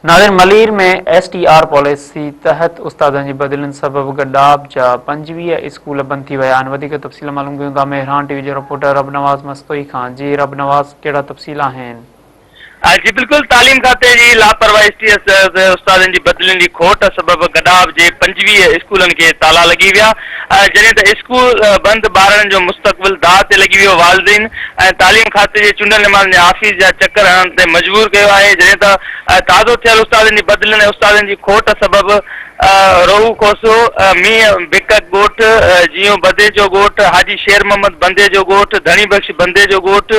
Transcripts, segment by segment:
ناظرين Malir ۾ S T R policy تحت استادن جي بدلين سبب گڏاپ جا 25 اسڪول بند ٿي ويا آهن وڌيڪ تفصيل معلوم ڪيون ٿا مهراڻ ٽي وي جي رپورٽر رب نواز مستوئي کان جي رب نواز ڪهڙا تفصيل آهن. جي بلڪل تعليم کاتي جي لاپرواهي ايس ٽي ايس استادن جي بدلين جي کوٽ سبب گڏاپ جي 25 اسڪولن کي تالا لڳي ويا جڏهن ته اسڪول بند ٻارڙن جو مستقبل داء تي لڳي ويو والدين ۽ تعليم کاتي جي چونڊيل نمائندن جي آفيس جا چڪر هڻڻ تي مجبور ڪيو آهي جڏهن ته تازو ٿيل استادن جي بدلين ۽ استادن جي کوٽ سبب روهو کوسو، مينهن بڪڪ ڳوٺ، جيئو بدي جو ڳوٺ، حاجي شير محمد بندي جو ڳوٺ، ڌڻي بخش بندي جو ڳوٺ،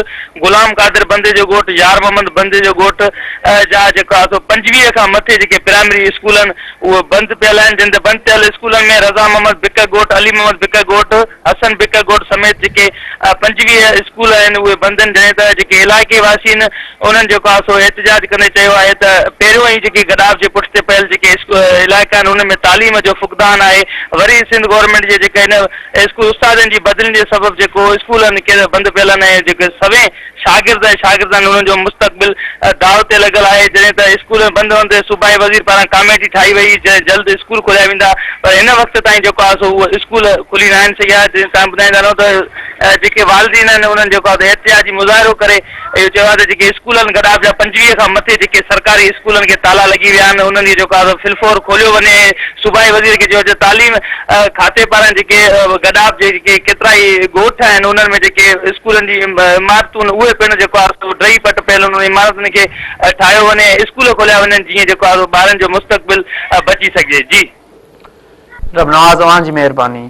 غلام قادر بندي جو ڳوٺ، يار محمد بندي جو ڳوٺ جا جيڪو آهي سو 25 کان مٿي جيڪي پرائمري اسڪول آهن اهي بند پيل آهن جن تي بند پيل اسڪولن ۾ رضا محمد بڪڪ ڳوٺ، علي محمد بڪڪ ڳوٺ، حسن بڪڪ ڳوٺ سميت جيڪي 25 اسڪول آهن اهي بند آهن جڏهن ته جيڪي علائقي واسي آهن انهن جيڪو آهي سو احتجاج ڪندي چيو آهي ته پهريون ئي جيڪي گڏاپ جي پٺتي پيل جيڪي علائقا آهن انهن ۾ تعليم جو فقدان آهي وري سنڌ گورنمينٽ جي جيڪي هن اسڪول استادن جي بدلين جي سبب جيڪو اسڪول آهن ڪي بند پيل آهن ۽ جيڪي سوين شاگرد ۽ شاگرد آهن انهن جو مستقبل داء تي لڳل آهي جڏهن ته اسڪول بند هئڻ تي صوبائي وزير پاران ڪاميٽي ٺاهي وئي جنهن جلد اسڪول کوليا ويندا پر هن وقت تائين جيڪو آهي سو اهي اسڪول کلي ناهن سگهيا جنهن تان ٻڌائيندا هلون ته جيڪي والدين آهن انهن جيڪو آهي احتجاجي مظاهرو ڪري اهو چيو آهي ته جيڪي اسڪولن گڏاپ جا 25 کان مٿي جيڪي سرڪاري اسڪولن کي تالا لڳي ويا آهن انهن کي جيڪو آهي سو في الفور کوليو وڃي ۽ صوبائي وزير کي چيو ته تعليم کاتي پاران جيڪي گڏاپ جي جيڪي ڪيترائي ڳوٺ آهن انهن ۾ جيڪي اسڪولن جي عمارتون اهي پڻ جيڪو آهي سو ڊهي پٽ پيل انهن عمارتن کي ٺاهيو وڃي ۽ اسڪول کوليا وڃن جيئن جيڪو آهي سو ٻارن جو مستقبل بچي سگهجي جي. رب نواز اوهان جي مهرباني.